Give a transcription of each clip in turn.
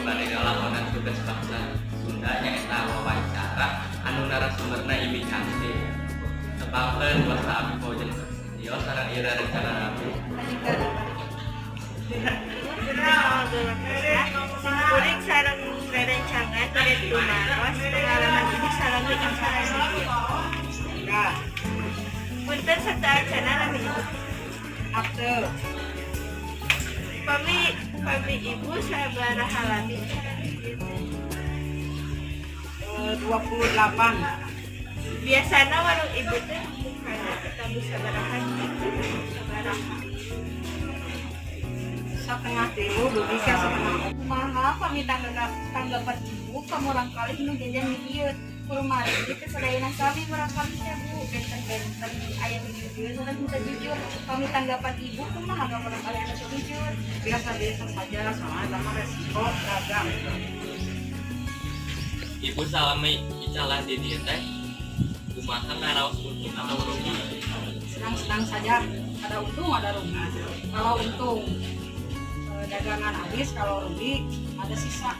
bade ngalakonan tugas bahasa Sunda, nyaeta wawancara anu narasumberna Imi Cantik. Tepangkeun, wasta abi Fauzan Prasetyo sareng ieu rencana abi. Simkuring sareng rerencangan bade tumaros pengalaman ibu salami acara di dieu. Punten, sateuacana, nami ibu? Akte. Pami pami ibu sabaraha lami di dieu teh? 28. Biasana warung ibu teh bukana tabuh sabaraha sabaraha? 2.30 dugi ka 3.30. Kumaha pami tanggapan ibu ka murangkalih nu jajan di dieu? Kumargi teu sadayana sami murangkalih teh, Bu, benten-benten, aya nu jujur sareng teu jujur. Pami tanggapan ibu kumaha ka murangkalih anu teu jujur? Biasa-biasa saja, soalnya sama resiko dagang. Ibu salami icalan di dieu teh kumaha, ngaraos untung atau rugi? Senang-senang saja, ada untung ada rugi. Kalau untung, dagangan habis, kalau rugi ada sisa.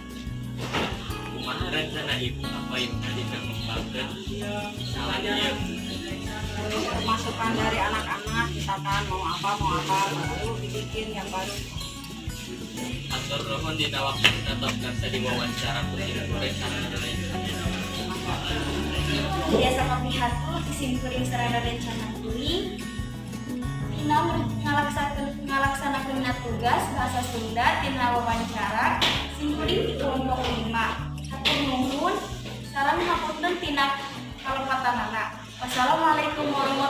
Kumaha rencana ibu apa ibu dina ngembangkeun icalan ieu? Masukan dari anak-anak, misalkan mau apa, baru dibikin yang baru. Hatur nuhun dina waktuna tos kersa diwawancara ku simkuring sareng rencana. Biasa kapihatur ti simkuring sareng rencana kuring tina ngalaksanakeun tugas bahasa Sunda tina wawancara. Simkuring di kelompok 5. Hatur nuhun sareng hapunten tina kalepatanana. Wassalamualaikum warahmatullahi.